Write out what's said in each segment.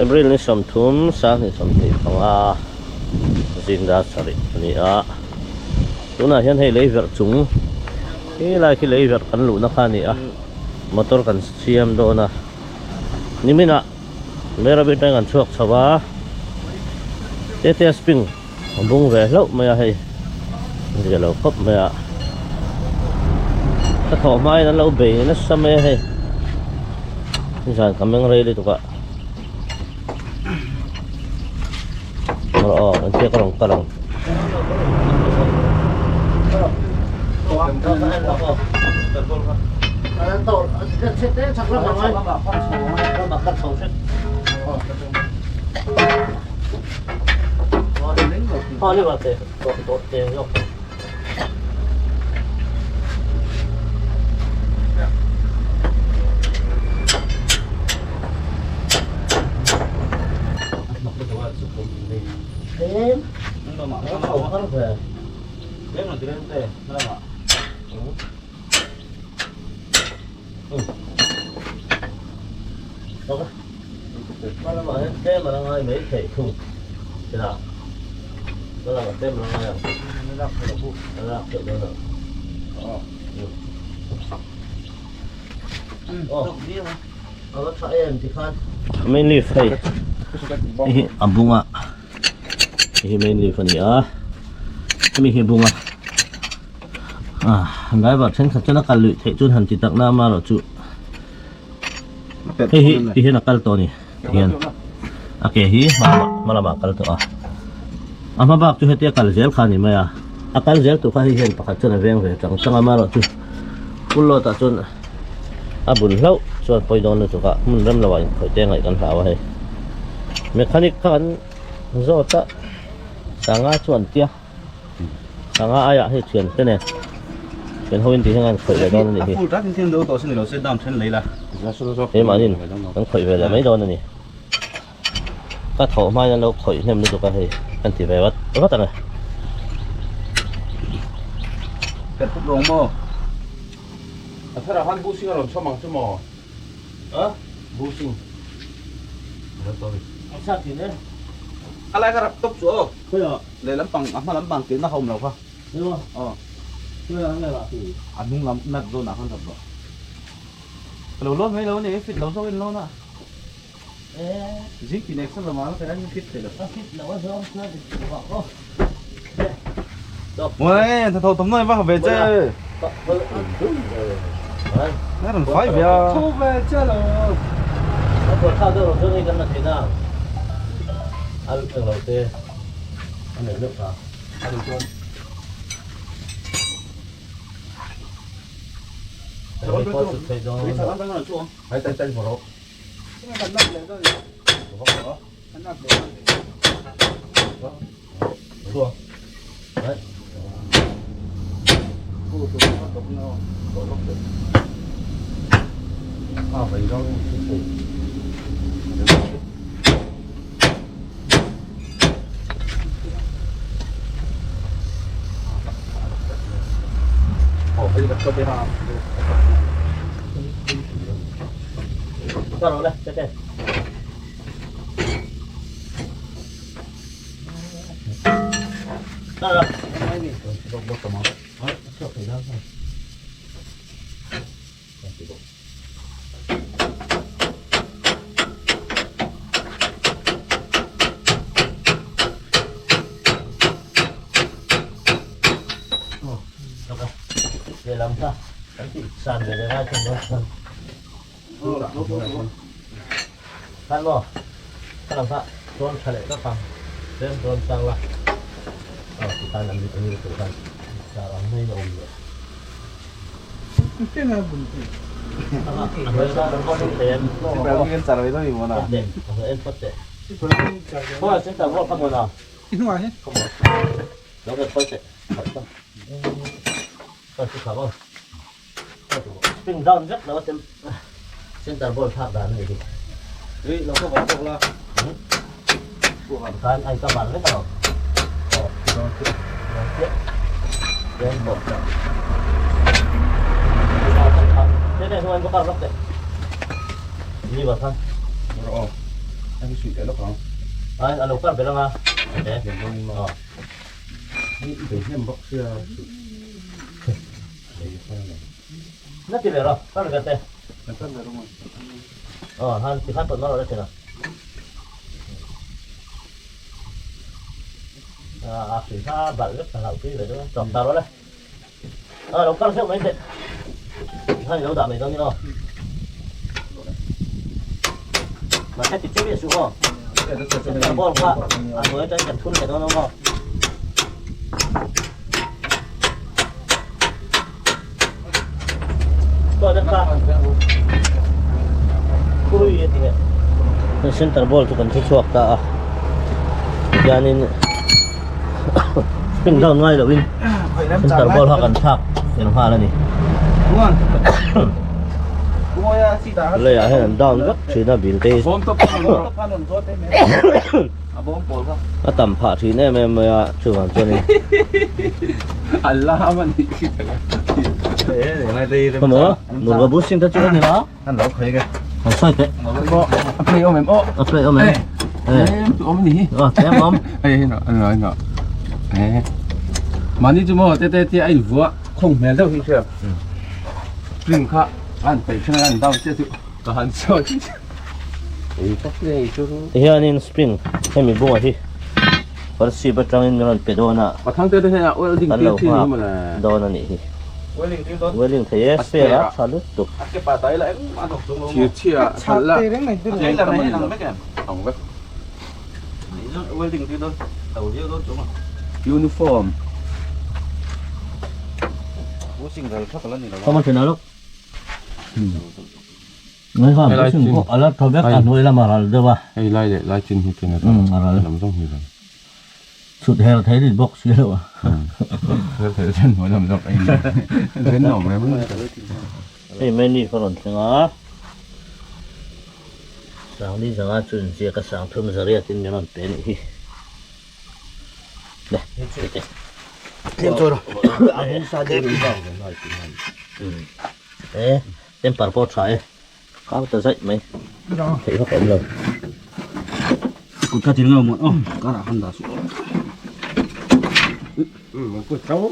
April ni 30 2025 zing dar sarih a ni a tunah hian hei lei verh chung helai khi lei verh kan luhna kha a ni a motor kan siam dawn a niminah Merabi atangin kan chhuak chho a tete spring a bung ve hlauh mai a hei zia lo khawp mai a ka thawh hmain an lo bei nasa mai a hei nizan ka meng rei lutuk a aw an tia ka rawn kal ang. Main leaf hei hei hi a bung a hei hi main leaf a ni a hemi hi a bung a ah driver thenkhat chuan a kal luih theih chuan han ti tak na amaherawhchu hei hi ti hian a kal tawh a ni tihian a ke hi hma lamah hma lamah a kal tawh a a hma bak chu hetia kal zel kha a ni mai a a kal zel tur kha hei hian pakhat chuan a veng ve chang chang a amaherawhchu full load ah chuan a bun hlauh chuan pawi dawn lutuk a hmun rem lo ah inkhawih te ngaih kan hlau a hei mechanic kha kan zawt a sanga chu an tia sanga aiah hei thian te nen thian ho in tih hian an khawih leh dawn a nih hi keimahni kan khawih ve leh mai dawn a ni ka thawh hmain an lo khawih hnem lutuk a hei kan ti ve vat vat ang e. A tharah khan buhsing a rawn chhawm ang chu maw? A? Buhsing. A chak thin e. A lai kha rap tawp chu aw. Khawiah? Lehlam pang, a hma lam pang tihna kha awm lo kha. Emaw? Aw. Khawiah ang nge rah tih? A hnung lam nat zawnah khan rap rawh. Ka lo lawn mai lo a ni, fit lo zawk in lawn a. E. Zing tih nek lamah la khaih a fit thei lo. A fit lo a zawng chuan dik tih vak aw. Uai, hnathawh thawmhnaw i va ha ve che. A rawn fai ve a. Thu ve che lo. A kawr thlak deuh lo chuan hei kan la thei na. A eng lo te a neih meuh ta. A duh chuan. Hei pawh chhut theih dawn. Hai tai tai vawrh. Khan maw ka lam kha dawn tha leh vak ang tlem dawn chang la aw ti khan an an ri tur khan char ang mai in a awm leh Spin down vek lo a sem center ball thlak dan a nih hi. Ih lo khaw vang bawk la. Khan ai ka bar vek alo. Then bawk. Thế này không anh có kar lắc đấy. Đi vào thân. Aw. An suih leh lawk ang. Ai a lo kar belh anga. Aw. Hei i bei hnem bawk sia suih. Bei kar lo. Na ti ve rawh, kar ve te. Kan kar ve rawh maw. Aw han ti khan pawt mar rawh le thin a. A suih kha balh vek ka hlauh pui ve deuh a. Chawp ta rawh le. A lo kal zeuh mai teh. Tikhan i lo dah mai dawn ni aw. Mahse ti chiah suh aw. Center ball kha a hnuai atangin kan thun leh dawn ang aw. Chuan kha Khui a ti nge. Center ball chu kan thu chhuak ta a. Tihianin spin down ngai loin center ball kha kan thlak fel nghal a ni. Leiah hian an down vek thin a bil te hi. A tam phah thin em em mai a chuvang chuanin. Khawmaw Durga Bus Singh te chu a ni la. An lo khawi nge. An sawi teh. A play awm em aw. A play awm em. Em tu awm ni hi. Aw tlem awm. Hei hei no an lo no. Eh. Mani chu maw te te te a in vua khawng hmel deuh hi hria. Spring kha an peih thleng an down che chu ka han sawi. Ei tak nei chu. Tihianin spring hemi bunga hi Parsi atangin min rawn pe dawn a. Pathang te te hian a welding tir thin hi mawle. Dawn a nih hi. Welding tir dawn. Welding thei e spare a tha lutuk. A ke pa dai la engmah a thawk chung lo maw. Thir chhia khalh la. Chak te reng mai ang vek em. Ang vek. Welding tir dawn. Tau viau dawn chung a. Uniform. Washing ral thak la ni lo a. Khaw thin a lawk. Ngai kha washing pawh a la tha vek a hnuai lamah ral deuh a. Hei lai leh lai chin hi chuan a ral. Lam zawng hi ral. Chhut her thei rit bawk si lo a. Her thei chen hnuai lam zawk ei ren awm rem rem. Hei menu ka rawn thleng a. Sangni zanga chu inziak a sang thum zariat in min rawn pe anih hi. Le, tete. Tlem chawi rawh. A bung sa deuh in vang ve nai tih hian. E, temper pawh tha e. Kau ta zaih mai. Theih vak a awm lo. Kut kha thil ngau mawn aw. Karah khan dah suh.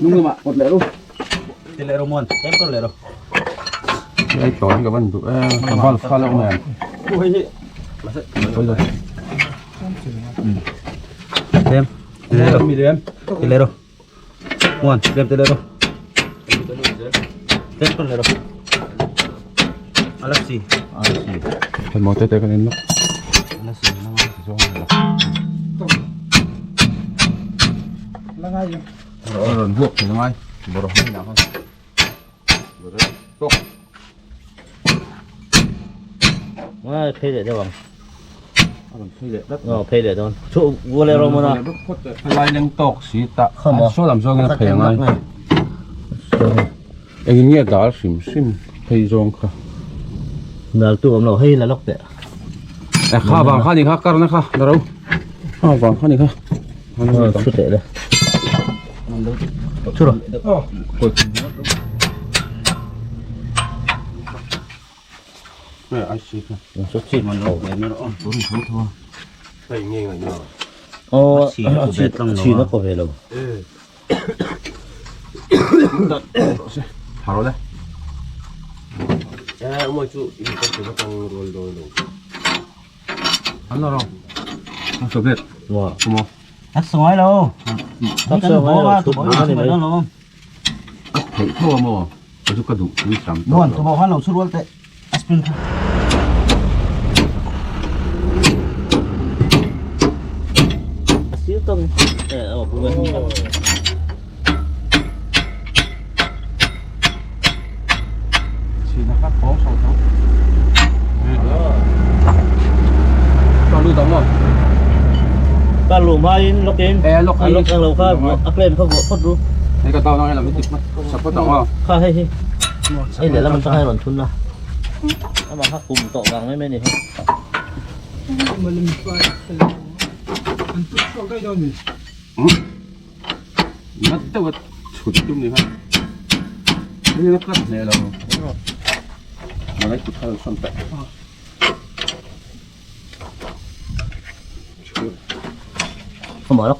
Nung lamah kut leh ru. Ti leh ru muan. Tlem kawr leh ru. Ai tawn ka van duh e. Ka valve kha la awm em. Pu hei hi. Tlem. Ti leh ru. Ti leh ru. Muan, tlem te leh rawh. Tlem pawn leh rawh. A la si. A la si. Hei maw te te kan en lawk. A la si la ngai ti zawng a ni lo. La ngai em. A rawn vuak thei la ngai. Bawrh hmai lah khan. Tawk. Ngai phei leh deuh ang. A rawn phei leh tlat. Aw phei leh dawn. Chu vual leh rawh mawna. Lai leng tawk si ta. Kham a. Saw lam zawngin a phei angai. Engin nge dal hrim hrim phei zawng kha. Dal tu awm lo hei la lawk teh. E kha vang kha ni kha karna kha la ro. Kha vang kha ni kha. Thu teh le. Thu rawh. Aw a chhin a ko ve lo. Hak sawi lo. Hak sawi lo. Chhut a ni mai. Theih tho a maw? Ka chu ka duh tui sam tawh Nuan tuboh khan lo chhu rual teh a spring kha. A sir tawng e aw bu nge. Chhina kha khawng chho tho. Ka lu dang maw? Ka lu hmain lock in. E lock A lock ang lo kha a claim kha vuah phawt ru. Hei ka down ang lam hi tik support ang aw. Kha hei hi. Hei lehlam atang hian rawn thun la. Amah kha kum tawh vang mai mai ni hi. An put chhuak daih dawn mi. Ngat deuh a chhut tum ni kha. Hei la cut hle lo. Malai kut kha lo sawn peh. Come on.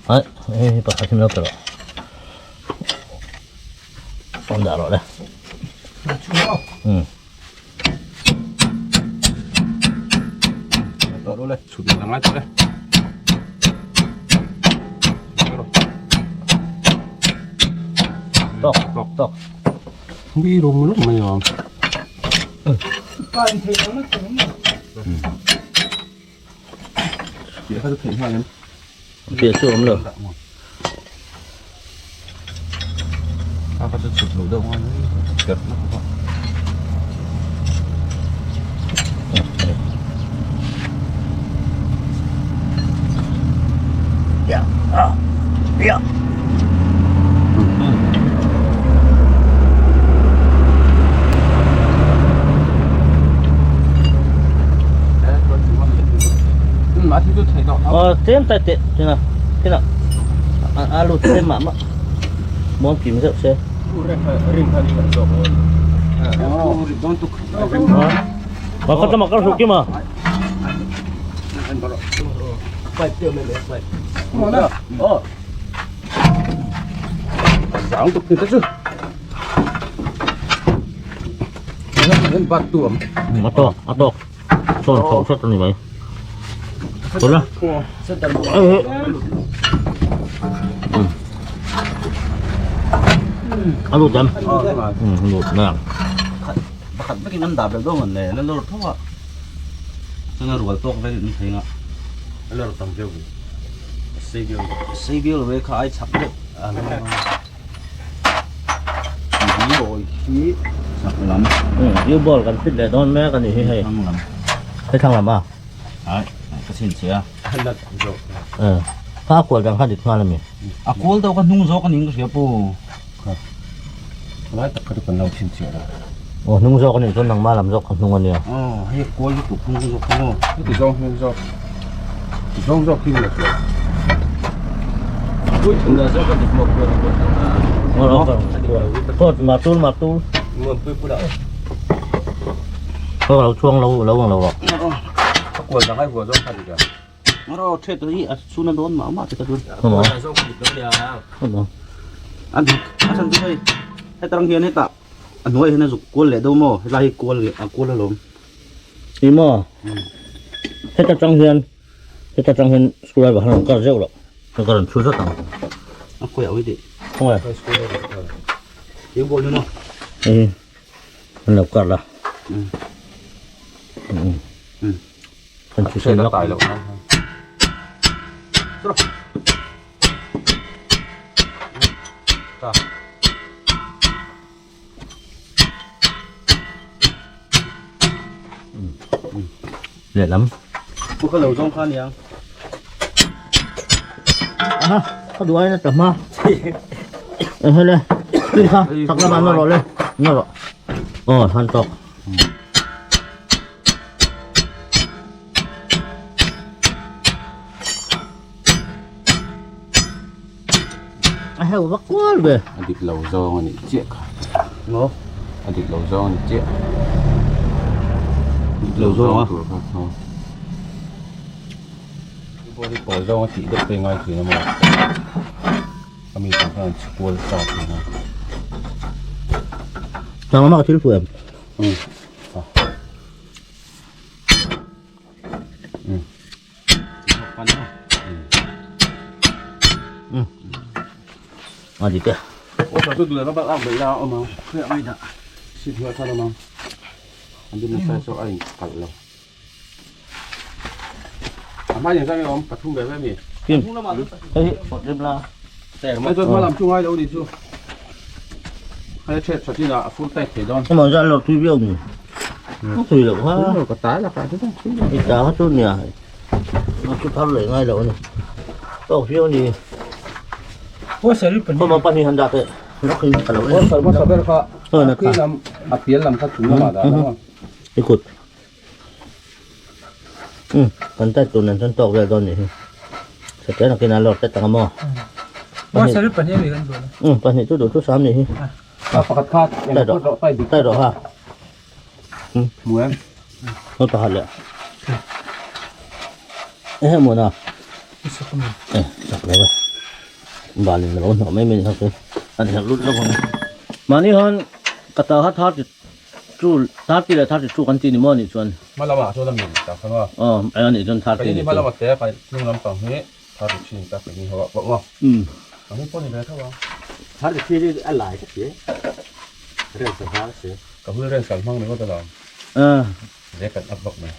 Ai, hei pakhat hi min lo pe rawh. Awm dah rawh le. Um. Tawh rawh le, chhut leh ngai tawh le. Tawk, tawk, tawk. Mi rum rum mai awm. Pa in thei ang na thei ang. Piah kha chu theih nghal em? Piah chu awm lo. Kha kha chu chhut loh deuh ngai mai kerh na khawp a. Ya. Ah. Ya. Ờ, tlem tai teh tuna tuna a lut tlem mah mah muang kim zeuh se. Ờ, ka tama ka hruk kim a. Zang tuk te chu. Hian bat tu awm. A tawk, a tawk. Sawn chho hret a ni mai. Tawlh a. A lut em? Lut mai ang. Pakhat vekin an dah belh dawn an le, la lawr tho a. Chuan a rual tawk vel in thei nga. A lawr tam viau ve. Sei viau lo. Sei viau lo ve kha ai chak deuh. Hi chak lam. U ball kan fit leh dawn mek a nih hi hei. Thlang lam. Hei thlang lam a. Ai ka chhin che a. Kha a kual dang kha dik nghal a mi. A kual deuh kha hnung zawk a ning ka hria pu. Lai tak kha chu kan lo chhin chiah lo. Aw hnung zawk a nih chuan nangmah lam zawk kha hnung a nia. Aw hei a kual lutuk hnung zawk kha maw. Heti zawng hnung zawk. Zawng zawk hi nge tawh. Pui thun dah zawk a dik maw kual kual thang a. Aw aw aw martul martul. Muan pui pula. Aw lo chuang lo lo ang lo rawh. A kual dang ai huah zawng kha dik a. Ro the to hi a chhuna dawn mah mah te ka dun. Maw. Zawng kha dik lo nia. Maw. A dik a chan chu hei hetarang hian hetah a hnuai hian a zuk kual leh deuh maw helai hi kual leh a kual alawm. I maw heta tang hian heta tang hian screwdriver han rawn kar zeuh loh ka rawn chhu zat ang. A khawi ah ui tih. Khawnge. Eng ball ni maw. Hei an lo kar la. Kan chhu sen lawk. Lehlam. Pu kha lo zawng kha aniang. Aha, ka duh aiin a tla hma. Hele, tui kha, chak lamah na rawh le, na rawh. Aw, han tawk. A heuh vak kual ve. A dik lo zawng a nih chiah kha. Maw? A dik lo zawng a nih chiah. Dik lo zawng a? Tur kha. Aw. Pawl hi pawl zawng a tih deuh te ngai thin a maw? A mi tur khan an chhukual sa thin a. Nangmah mah ka thil fuh em? Um. A dik e. Kim. Hei hi pawt rim la. Emaw zan lo tui viau ni. A tui loh kha. I ta kha chu nia. A chu thar leh ngai loh a ni. Tawk viau ni. Khaw pahnih han dah teh. Rawk in ka lo en. Aw na kha. I kut. Um kan tet tur nen chuan tawk vel dawn nih hi. Satliah nakin a lawr tet ang a maw. Um pahnih chu duh chu sam nih hi. Tai rawh tai rawh ha. Um hmui pakhat leh. Ehe mawna. Eh, sak lo e. Balin lo hnawh mai mai ni hak e. An herh lut lo ang. Mahni han ka ta kha 32 30 leh 32 kan ti ni maw anih chuan. Hma lamah chuan a min tak kha maw. Aw, eh anih chuan 30 ni chuan. Hma lamah te kan hnung lampang hi 33 ni tak ni ho ah pawh maw. Umm. Ang hi pawh ni ve tho ang. 33 hi a lai ka ti e. Rel sa hma si. Ka hul rel kan hmang ringawt alawm. Ah. Ze kan up bawk mai.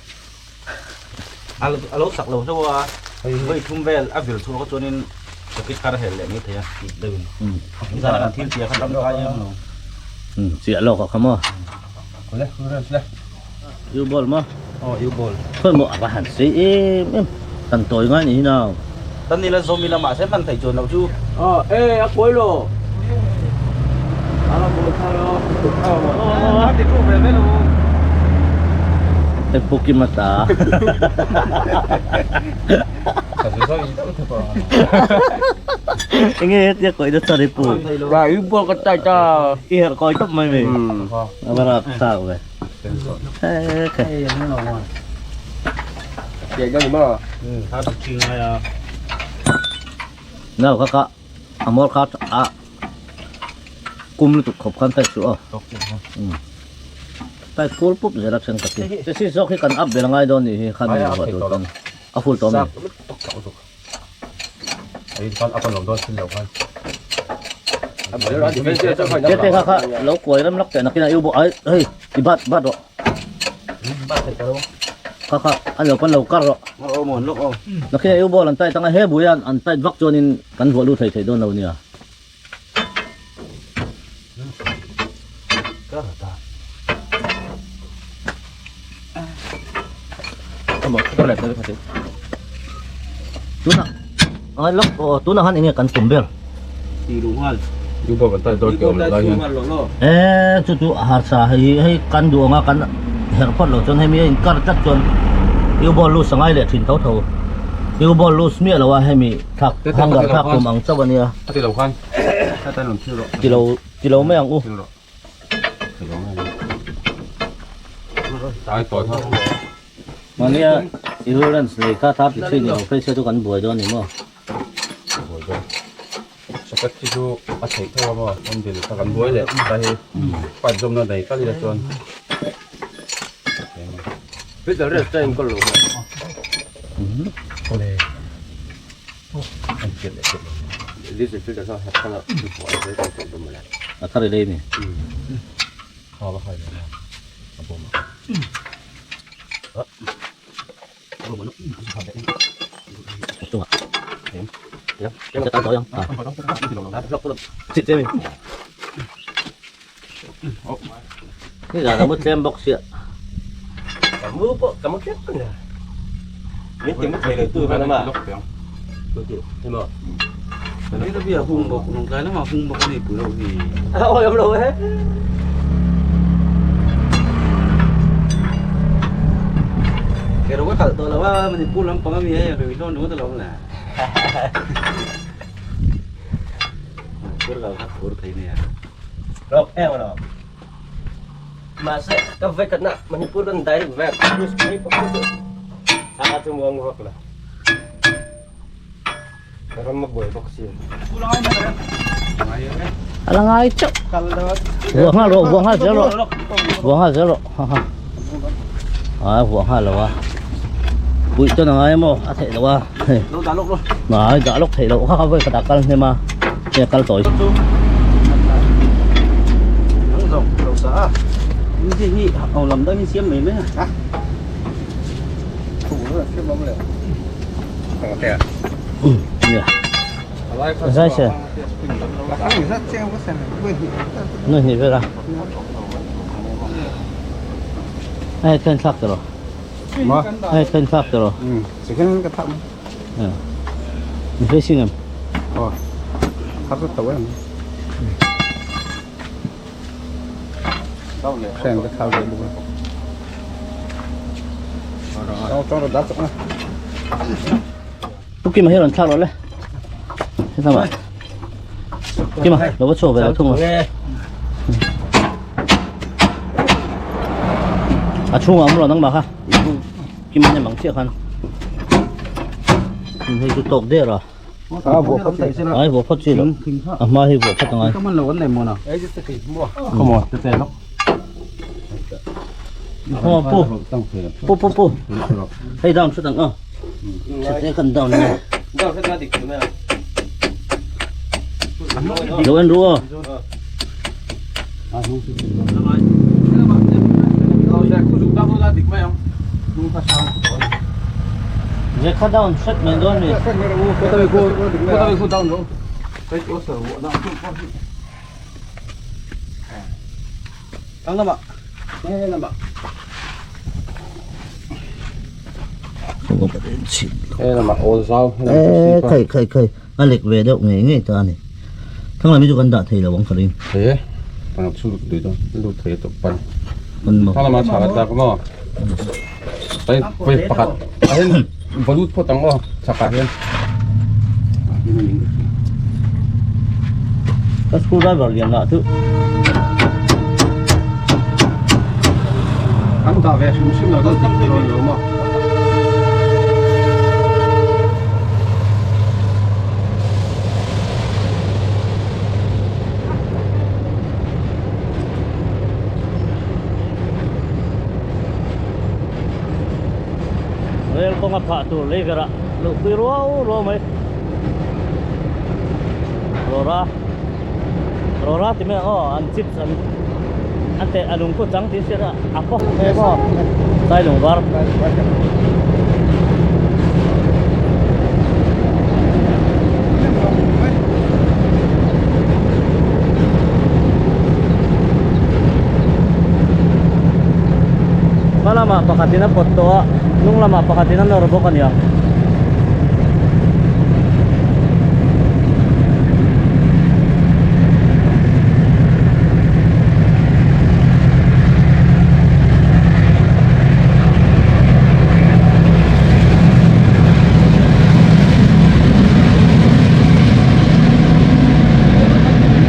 A lo sak lo hlauh a, vawi thum vel a vil chhuah kha chuanin socket kha a hel leh mai thei a, tih deuhin. Nizan kan thil chiah kha ram kai em lo. Chiah lawk a kha maw? Kawle, hul rel le. U ball maw? Aw, U ball. Khawi maw a va han sei em em, kan tawi ngai ni hi nau. Tan nila zawm ila mahse hman theih chuan loh chu. Aw, e a kawi lo. A la kawi thar a. A ti thu ve ve lo. E pu Kima ta. Ka zu zawi deuh thep a. Enge hetia kawi na char i pu. Ra i ball ka tai ta. I herh kawi tawp mai mi. A va rap thlak ve. Nau kha ka a mawl kha a kum lutuk khawp khan tai suh aw. Tai full pup zel a then ka ti. Chesi zawk hi kan up ber angai dawn nih hi khan mi ruah tur chuan a full tawh a mi. Tete kha kha lo kuai ram lak teh nakinah i u bawk ai hei i bat bat rawh kha kha an lo pan lo kar rawh nakinah i u ball an tight anga he bui an an tight vak chuanin kan vuah lut thei thei dawn lo nia. Tuna ai lok aw tuna han enge kan tum ber e chu chu harsa hei hei kan duh anga kan herh phawt loh chuan hemi a in kar tlat chuan U ball loose a ngai leh thin tho tho U ball loose miah lo a hemi thlak hanger thlak tum ang chauh ania tilo tilo mai ang u. Mahnia insurance nei kha 33 ni lo phei se chu kan buai dawn a ni maw? Buai dawn. Socket khi chu a theih tho a maw? An dil kha kan buai leh ta hi pipe zawmna nei tlat ila chuan. Filter rest ta enkawl lo maw? Awle. An pian leh pian lo. Diesel filter kha hat khan a pawh a zai tawh dawn mawle. A thar i lei mi. Kha va khai lo a. A bawm a. Ni zan a mu tlem bawk sia. Ka mu pawh ka mu tlem a nia. Min ti mu thei lo tu khan ama. Emaw. Ni la bia hung bawk nung tlai lamah hung bawk a ni pui lo hi. A awi awm lo e. Kero ka kal tawh lo a Manipur lampang ami hei rui hlawn ringawt alawm le. Manipur kal kha phur thei nia. Rawk em alawm. Mahse ka vek atna Manipur kan direct vek cruise mai pawh chu a chu muang vak la. Ram a buai bawk si. A la ngai chauh. Vuah nghal rawh, vuah nghal zel rawh. Vuah nghal zel rawh. Ha ha. A vuah nghal lo a. Puih chuan a ngai emaw a theih loh a. Hei. Lo dah lawk rawh. Ngai dah lawk theih loh kha kha vawi khat ah kal hnem a. Hei a kal tawi. Nang zawng lo sa a. Ni hi ho lam dang hi siam mai mai a. Zai se. Noi hnih vel a. Hei khen thlak tawh rawh. Hei khen thlak tawh rawh. Second ka thak. Ni facing em. Oh. Thak tawh em. Khen ka thak ve bawk a. Tawng tawng rawh dah chawk na. Pu Kima hi rawn thlak rawh le. Hetlama. Kima, lo va chhuak ve lo thung a. A chhungah awm rawh nangmah kha. Kima nem ang chiah khan. Hei chu tawk der a. A vuah phawt theih sela. Ai vuah phawt chi lo. A hma hi vuah phawt angai. Ka man lo an nei mawn a. Come on, te te lok. Aw pu. Pu pu pu. Hei down hret ang aw. Chete kan down nge. Down hret nga dik chu mai a. Lo en ru aw. Rekha down hret mai dawn mi. Khai khai khai a lek ve deuh ngei ngei ta a ni thang lam hi chu kan dah thei lo ang ka ring he pan chu lut lui dawn lut thei tawp pan pan maw thang lama chhak a tlak maw pai pai pakhat a hian va lut phawt ang aw chhakah hian ka screw driver lian lah chu Kan dah ve hrim hrim lo dawn dik dawn lo maw. Rel kawnga phah tur lei berah luhpui ruau ruau mai. Rora Rora ti mai ang aw an chips an an teh a lung khu chang tih hriat a a pawk hle maw sai lung var. Hma lamah pakhatin a pawt tawh a hnung lamah pakhatin a nawr bawk a niang.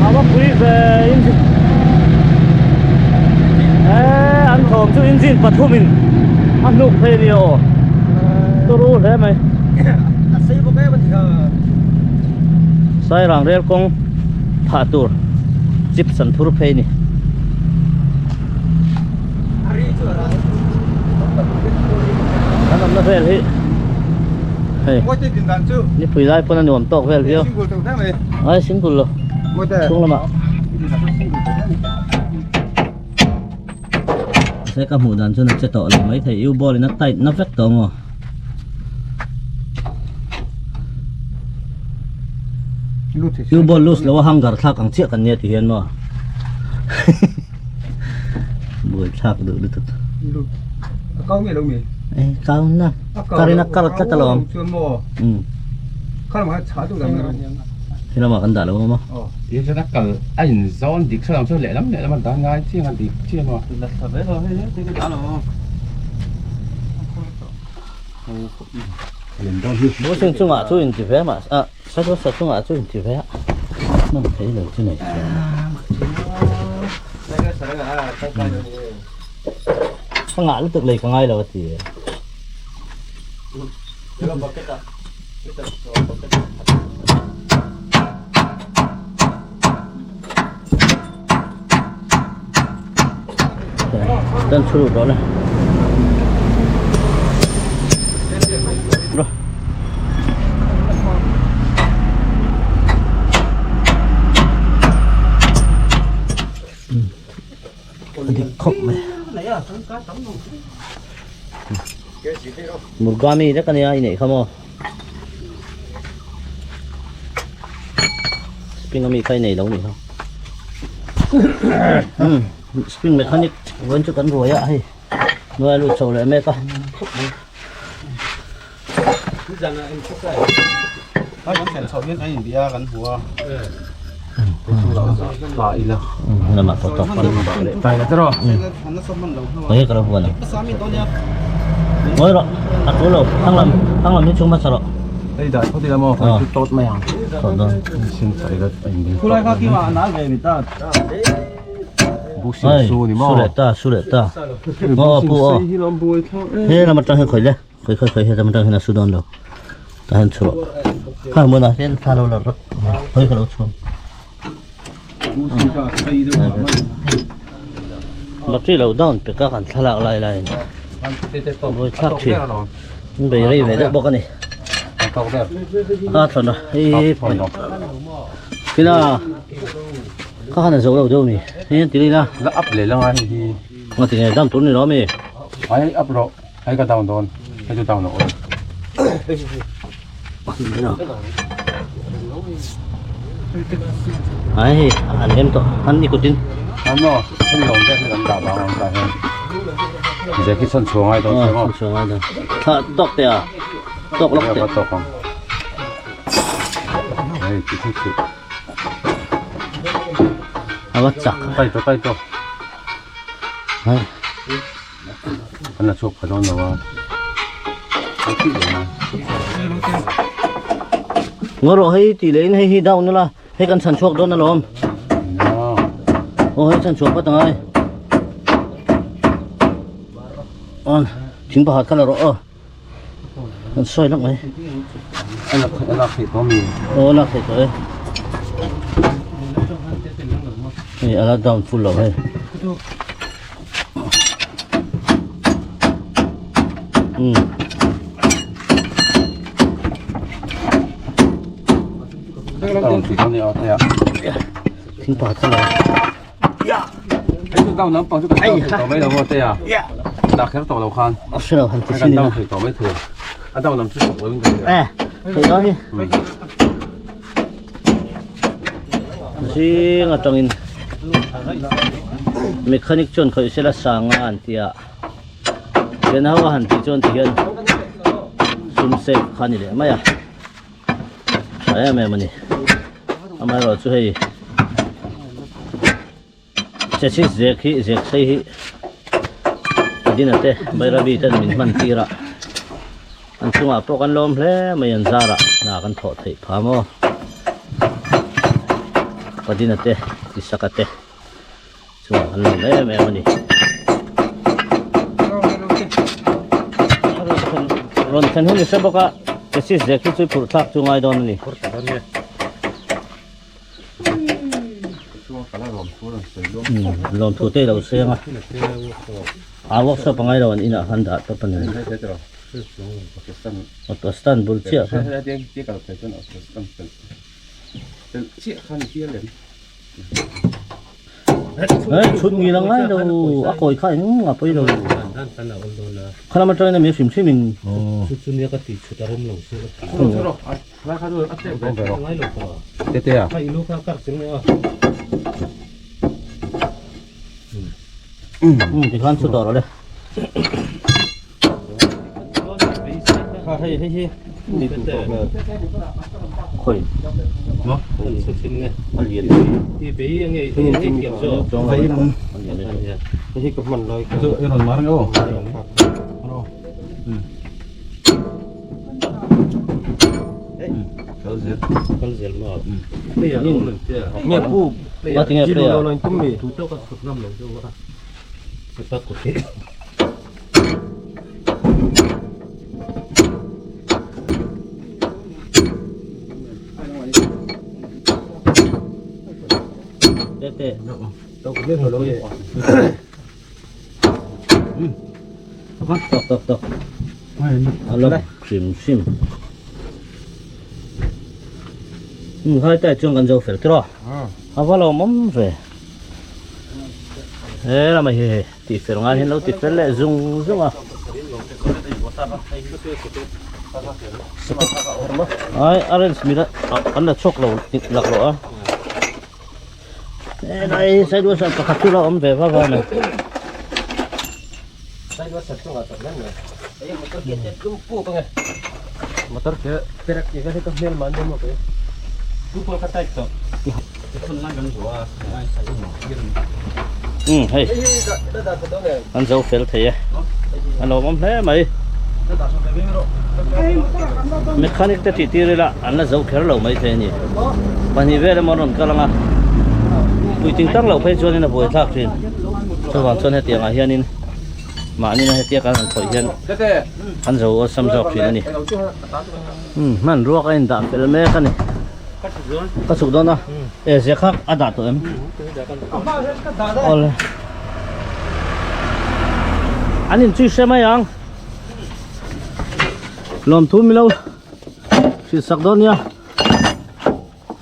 A va pui ve engine eh an thawm chu engine pathumin a hnuk phei a nia aw turu hle mai a sei bawk em a ni kha Sairang rel kawng phah tur chips an thur phei a ni. Kan awmna vel hi hei nipui lai pawn a nuam tawk vel viau ai single lo chhung lamah se ka hmuh dan chuan a che tawh lo mai thei u ball in a tight na vek tawh maw u ball loose lo a hanger thlak ang chiah kan nia ti hian maw Buai thlak duh lutuk. A kau nge lo mi? Eh, kau na. Karin a kar tlat alawm. Chuan maw? Um. Kha lamah khan chha deuh lam ro. He lamah kan dah lo maw? Aw. Ti chuan a kal a in zawn dik hran chuan lehlam lehlam a dan ngai chiang a dik chiang a. La thla ve lo hei te ka dah lo. Building chungah chu in ti ve mah a. Sa sa chungah chu inti ve a, hman thei lo chu nei si a. Ka ngah lutuk lei ka ngai lo a ti. Tan thu lut rawh le. Rawh. Dik khawp mai. Murgami vek ania i neih kha maw. Spring ami kha i nei lo nih kha. Spring mechanic vawiin chu kan ruai a hei hnuai a lut chho leh mek a. Lamah pawh tawk Khawi ka lo huan ang. Ngawi rawh a tul lo thang lam thang lam hi chhung hmasa rawh. Hei dah phawt ila maw chu tawt mai ang. Tawt dawn. Sin chai la a in Khulai kha kima a nal ve mi ta. Busin su ni maw. Su leh ta su leh ta. Aw pu aw. He lam atang hian khawi le khawi khawi khawi he lam atang hian a su dawn lo. Tah hian chhuah kha hmunah hian thla lo la rawt hawi ka lo chhuam. Battery lo down pek a kan thlalak lai laiin vawi thlak thin an bei rei ve deuh bawk a ni. A thlawn a hei kila kha khan a zo lo deuh a mi hei an ti leh ila. La up leh la ngai hei hi. Nga ti nge down tur ni lo a mi. Ai up rawh. Hei ka down dawn, hei chu down a awm. Ai hei an em tawh an ni kutin. An maw, hemi awm te hi kan dah vang ang tah hian. Zek hi chhan chhuah ngai dawn che maw. Chhan chhuah ngai dawn. Thla tawk teh a, tawk lawk teh. Ka tawk ang. Hei ti chu chu. A va chak. Tai to tai to. Hai. An la chhuak pha dawn lo a, an thih leh mai. Ngaw rawh hei tih leh in hei hi down ila hei kan chhan chhuak dawn alawm. Aw hei chhan chhuak vat angai. Aw thing pakhat kha la rawh aw. Kan sawi lawk mai. A lak a lak theih tawh ami? Aw a lak theih tawh e. Hei a la down full lo hei. Um. Down thei tawh ni a theih a. Thing pakhat kha la. Hei chu down lampang chu kan down thei tawh mai lo maw Tea? Dah kher tawh lo khan. A hre lo han ti Kan sin down ila. thei tawh mai thei. A down lam chu chak lo in ka hria. Eh, thei dawn hi. Zing atangin mechanic chuan khawih sela sanga an ti a. Chen ho a han tih chuan tihian sum save kha a ni leh mai a. Tha em em a ni. Amaherawhchu chu hei chassis zek hi zek sei hi a dina te Bairabi ten min hman tir a an chungah pawh kan lawm hle mai an zarah hna kan thawh theih phah maw ka dina te Isaka te chungah kan lawm em em a ni. Rawn thlen hun i hre bawk a chassis zek hi chu phurh thlak chu ngai dawn a ni. Lawmthu te i lo seng a a workshop a ngai lo an inah khan dah tawp a ni auto stand bul chiah khan. Hei chhut ngil a ngai lo a kawi kha eng a pawi lo khalam atangin a mi hrim hrim in. Tikhan chu dawr awle. Khawi. A lian. Tok tok tok. A la hrim hrim. Um hai tai chuan kan zo fel tiraw. A va lo awm ve. He lama hi hei tih fel ngai hian lo ti fel leh zung zung a. Ai arrange mil a an la chhuak lo lak lo a. Helai sidewalk ah pakhat chu lo awm ve va va a ni. Um hei an zo fel thei e a lawmawm hle mai mechanic te tih tir ila an la zo kher lo mai thei a ni pahnih vel emaw an rawn kal ang a puitling tak loh phei chuanin a buaithlak thin chuvang chuan hetiang ah hianin. Mahni na hetia kan han khawih hian kan zo awlsam zawk thin a ni. Umm hmanrua ka indah fel mek a ni. Ka chhuk dawn a. E zia kha a dah tawh em? Awle. An inchhui hre mai ang. Lawmthu milo hrilh sak dawn nia.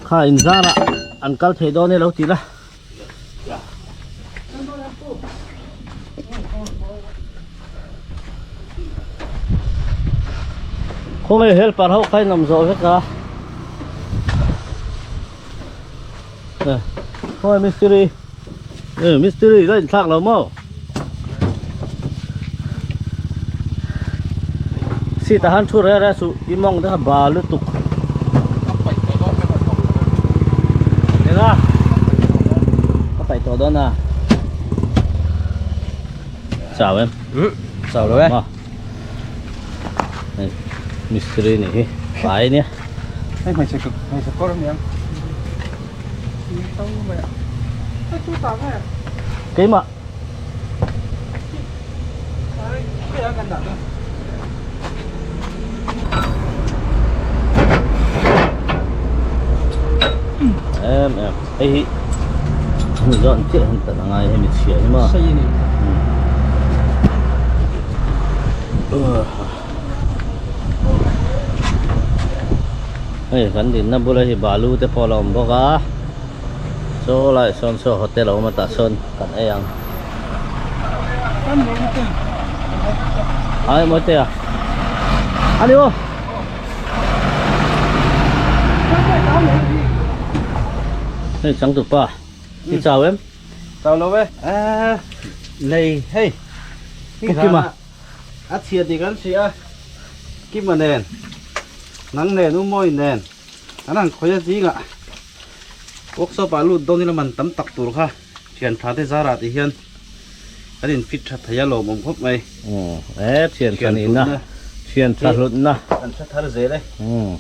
Kha inzarah an kal thei dawn e lo ti la. Khawnge helper ho kha in awm zawh vek a khawnge mistiri e mistiri la inthlak lo maw seat ah han thu reh reh suh i mawng te kha ba lutuk Eng a ka paih tawh dawn a chau em chau lo e hei mistiri nih hi fai ania hei hmeichhe hmeichhe kawr aniang keimah Em em hei hi hemi zawn chiah hian tan angai hemi chhia hi maw hei kan dinna bula hi balu te pawh a lo awm bawk a. Saw lai sawn saw hotel a awm a tah sawn kan ei ang. Ai mawi te a. Ani aw. Hei changtu pa. I chau em? Chau lo e. Nei hei. Pu Kima. A chhia tih kan hria a. Kima nen. Nang nen u Mawi nen. An han khawi a zingah workshop ah lut dawn ila man tam tak tur kha thian tha te zarah tih hian kan in fit tha thei a lawmawm khawp mai. Umm e thian tha nihna thian tha hlutna kan tha thar zel e. Umm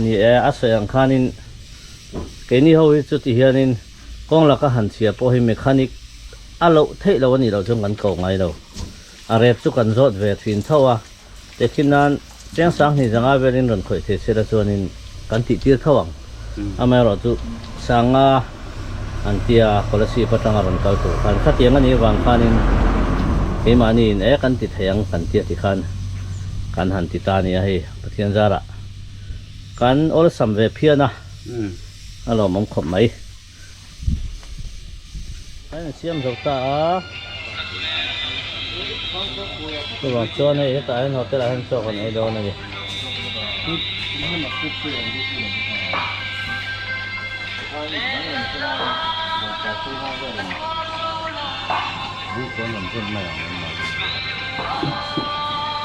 ni e a sawi ang khanin keini ho hi chuti hianin kawng laka han chhia pawh hi mechanic a loh theih loh a nih loh chuan kan ko ngai lo a rep chu kan zawt ve thin tho a. Tehkhin nan cheng sanghnih zanga velin rawn khawih thei sela chuanin kan tih tir tho ang. Amaherawh chu sanga an tia Kolasib atanga rawn kal tur khan khatiang a nih avang khanin keimahniin e kan ti thei ang kan tia ti khan kan han ti ta a nia hei Pathian zarah kan awlsam ve phian a, a lawmawm khawp mai. A insiam zo ta a chuvang chuan hei hetah hian hotel ah hian chaw kan ei dawn a ni.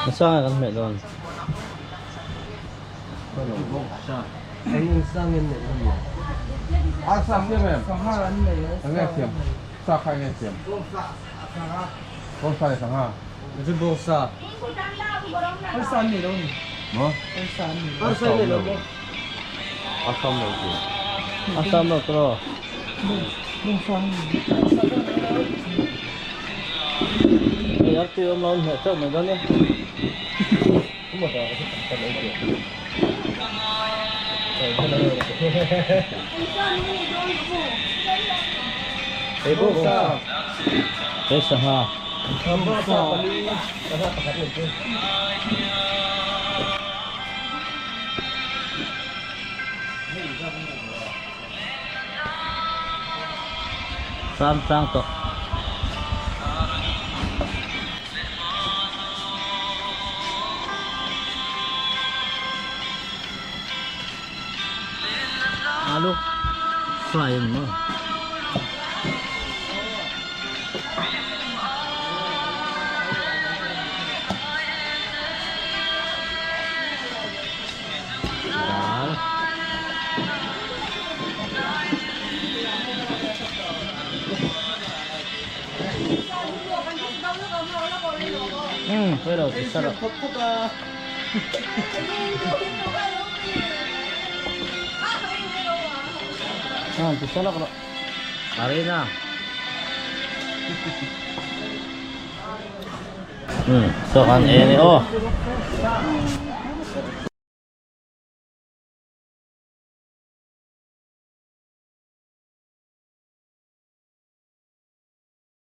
Nasanga kan hmeh dawn. Assam lo tawh. Hei artui awm lo an hmeh chauh mai dawn nia. Sam chang tawh. Alu fry ani maw. Dal. Ừ, quay đầu thì sao rồi? À, thì sao rồi? Arena. So kan e ni aw.